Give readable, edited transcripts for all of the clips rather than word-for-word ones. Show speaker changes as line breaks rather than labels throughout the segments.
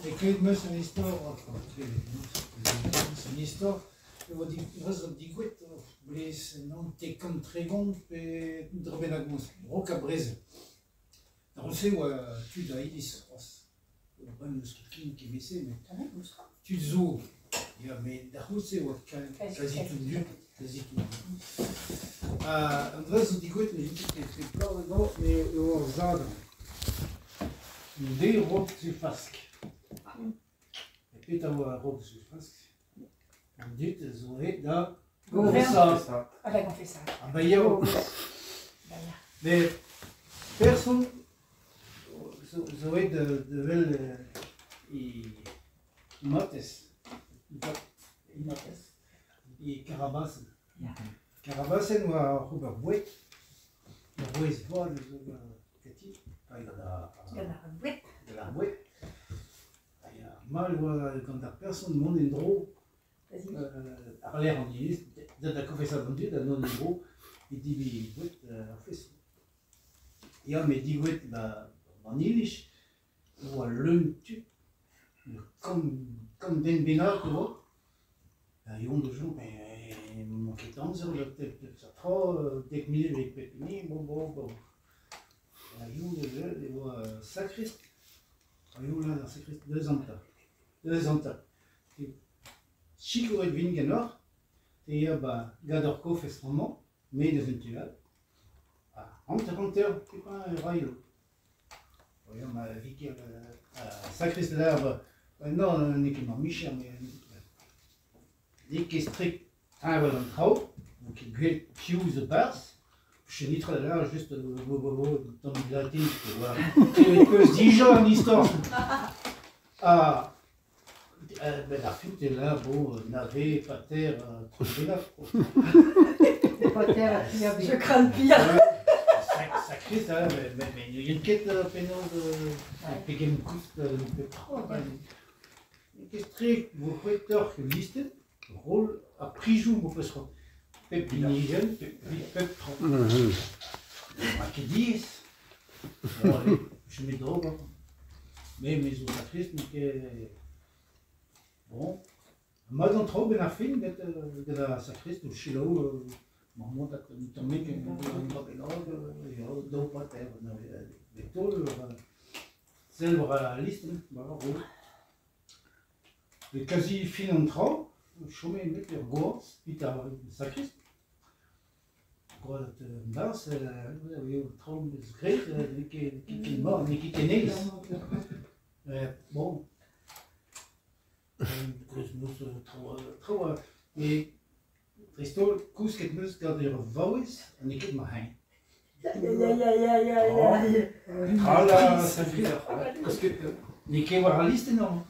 Met klevet 'm eus un istor, enfin klevet 'm eus, klevet 'm eus un istor e oa degouezhet ur blez 99 pe un dra bennak mod-se, a-raok ar brezel. D'ar c'houlz-se e oa tud a iliz c'hoazh, bremañ n'eus ket ken kement-se met tud zo, ya met d'ar c'houlz-se e oa kazi tout dud, kazi tout dud. Ha an dra zo degouezhet ne vije ket pep bloaz met e oa ur sadorn. Un deiz a-raok Sul Fask. Petra oa a-raok Sul Fask? An dud a zo aet da goñfesaat.
Ah da goñfesaat.
Ah ba ya.
Ba ya.
Met person zo aet da wel e matezh. E matezh. E Karabasenn. Karabasenn oa oc'h ober boued. Ur wezh vat zo ganti. Enfin, gant ar
Gant ar boued.
Gant ar boued. Ha ya, mall e oa gant ar person mont en-dro àr-lerc'h an iliz, da kofesaat an dud ha mont en-dro e debriñ boued ar fest. Ya, met degouezhet 'ba an iliz e oa leun tud, kant den bennak e oa. Ha eomp da chom, n'emañ ket amzer da peseurt tra, 10,000 evit pep hini, bon bon bon. Ha eomp da welet e oa sakrist, ha eomp lâret ar sakrist, deus an taol, deus an taol. Sikouret 'vin ganeoc'h, te ya 'ba gador kofes amañ, me deus un tu all. Ha hanter-hanter, petra e raio? Ya, ma viker sakrist lâr non, n'eo ket ma micher, met n'eo ket strikt heñvel an traoù, n'on ket gwell piv zo 'barzh. Je netra da lâret just tamm latin Klevet 'peus dija an istor. Ha benn ar fin te lâr bon nave, pater, traoù bennak quoi.
Pater ha tri
Je crains le pire.
Sakrist, hein, mais n'ouien ket penaos pegen koust pep tra. N'eo ket strikt vo c'hwetoc'h listenn, roll ha prizoù m'ho peus c'hoant. Pep binijenn, pep tra. N'oa ket diaes. Bon, allez, je mets d'ober. Mais me zo sakrist n'eo ket... Bon. Mat an traoù benn ar fin get get ar sakrist o selaou mañ un tammig un dra bennak ya daou pater bep taol sell war al listenn war ar roll. Kazi fin an traoù chome nemet ur gwaz evit ar sakrist. Gwazed barzh eo traoù 'm eus graet n'eo ket ken mat n'eo ket ken aes. Bon. Kozh-noz traoù met dreist-holl kousket 'm eus gant ur vaouez ha n'eo ket ma c'hein. Tra servijer. N'eo ket war al listenn amañ.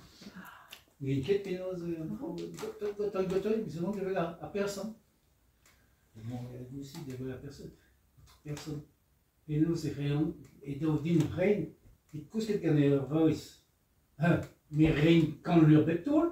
N'eo ket penaos gotoi, met evel ar person. Emañ evel ar person. Person. Penaos e reont e daou din reiñ evit kousket gant ur vaouez. Me 'rin kant lur bep taol.